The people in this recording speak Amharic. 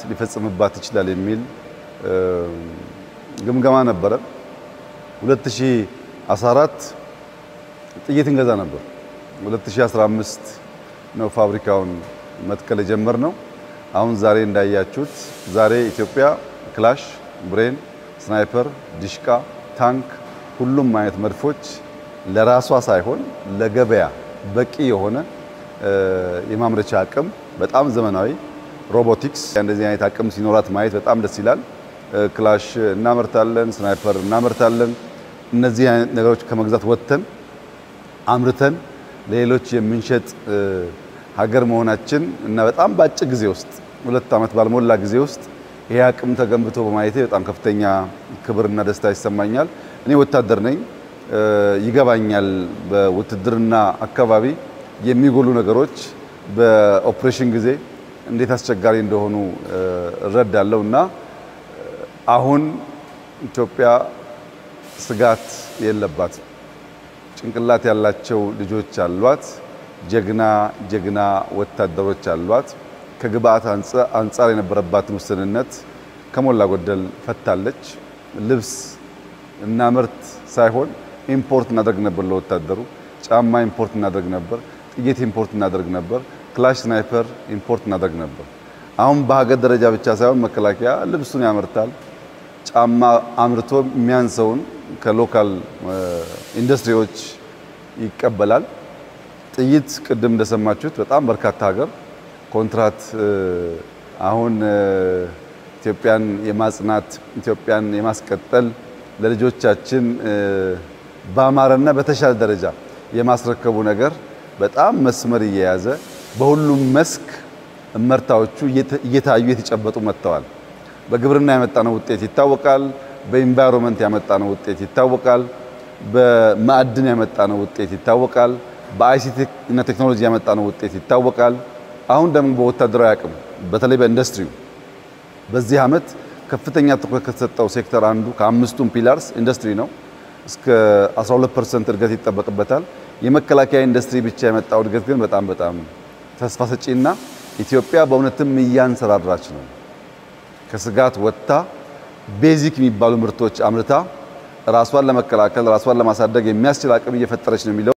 ሊፈጽምባት ይችላል የሚል ግምገማ ነበረ። 2014 ጥይት እንገዛ ነበር። 2015 ነው ፋብሪካውን መትከል የጀመርነው። አሁን ዛሬ እንዳያችሁት ዛሬ ኢትዮጵያ ክላሽ፣ ብሬን፣ ስናይፐር፣ ዲሽቃ፣ ታንክ፣ ሁሉም አይነት መድፎች ለራሷ ሳይሆን ለገበያ በቂ የሆነ የማምረቻ አቅም፣ በጣም ዘመናዊ ሮቦቲክስ፣ እንደዚህ አይነት አቅም ሲኖራት ማየት በጣም ደስ ይላል። ክላሽ እናመርታለን፣ ስናይፐር እናመርታለን። እነዚህ አይነት ነገሮች ከመግዛት ወጥተን አምርተን ለሌሎች የምንሸጥ ሀገር መሆናችን እና በጣም በአጭር ጊዜ ውስጥ፣ 2 ዓመት ባልሞላ ጊዜ ውስጥ ይሄ አቅም ተገንብቶ በማየቴ በጣም ከፍተኛ ክብርና ደስታ ይሰማኛል። እኔ ወታደር ነኝ፣ ይገባኛል። በውትድርና አካባቢ የሚጎሉ ነገሮች በኦፕሬሽን ጊዜ እንዴት አስቸጋሪ እንደሆኑ እረዳለሁ እና አሁን ኢትዮጵያ ስጋት የለባትም። ጭንቅላት ያላቸው ልጆች አሏት። ጀግና ጀግና ወታደሮች አሏት። ከግብአት አንጻር የነበረባትን ውስንነት ከሞላ ጎደል ፈታለች። ልብስ እናምርት ሳይሆን import እናደርግ ነበር ለወታደሩ። ጫማ import እናደርግ ነበር። ጥይት import እናደርግ ነበር። ክላሽ፣ ስናይፐር import እናደርግ ነበር። አሁን በሀገር ደረጃ ብቻ ሳይሆን መከላከያ ልብሱን ያመርታል። ጫማ አምርቶ የሚያንሰውን ከ local ኢንዱስትሪዎች ይቀበላል። ጥይት ቅድም እንደሰማችሁት በጣም በርካታ ሀገር ኮንትራት። አሁን ኢትዮጵያን የማጽናት፣ ኢትዮጵያን የማስቀጠል፣ ለልጆቻችን ባማረና በተሻለ ደረጃ የማስረከቡ ነገር በጣም መስመር እየያዘ በሁሉም መስክ እመርታዎቹ እየታዩ እየተጨበጡ መጥተዋል። በግብርና ያመጣነው ውጤት ይታወቃል። በ environment ያመጣነው ውጤት ይታወቃል። በማዕድን ያመጣነው ውጤት ይታወቃል። በ ICT እና ቴክኖሎጂ ያመጣነው ውጤት ይታወቃል። አሁን ደግሞ በወታደራዊ አቅም፣ በተለይ በኢንዱስትሪው በዚህ ዓመት ከፍተኛ ትኩረት ከተሰጠው ሴክተር አንዱ ከአምስቱም pillars ኢንዱስትሪ ነው። እስከ 12% እድገት ይጠበቅበታል። የመከላከያ ኢንዱስትሪ ብቻ የመጣው እድገት ግን በጣም በጣም ተስፋ ሰጪና ኢትዮጵያ በእውነትም እያንሰራራች ነው። ከስጋት ወጥታ basic የሚባሉ ምርቶች አምርታ ራሷን ለመከላከል፣ ራሷን ለማሳደግ የሚያስችል አቅም እየፈጠረች ነው የሚለው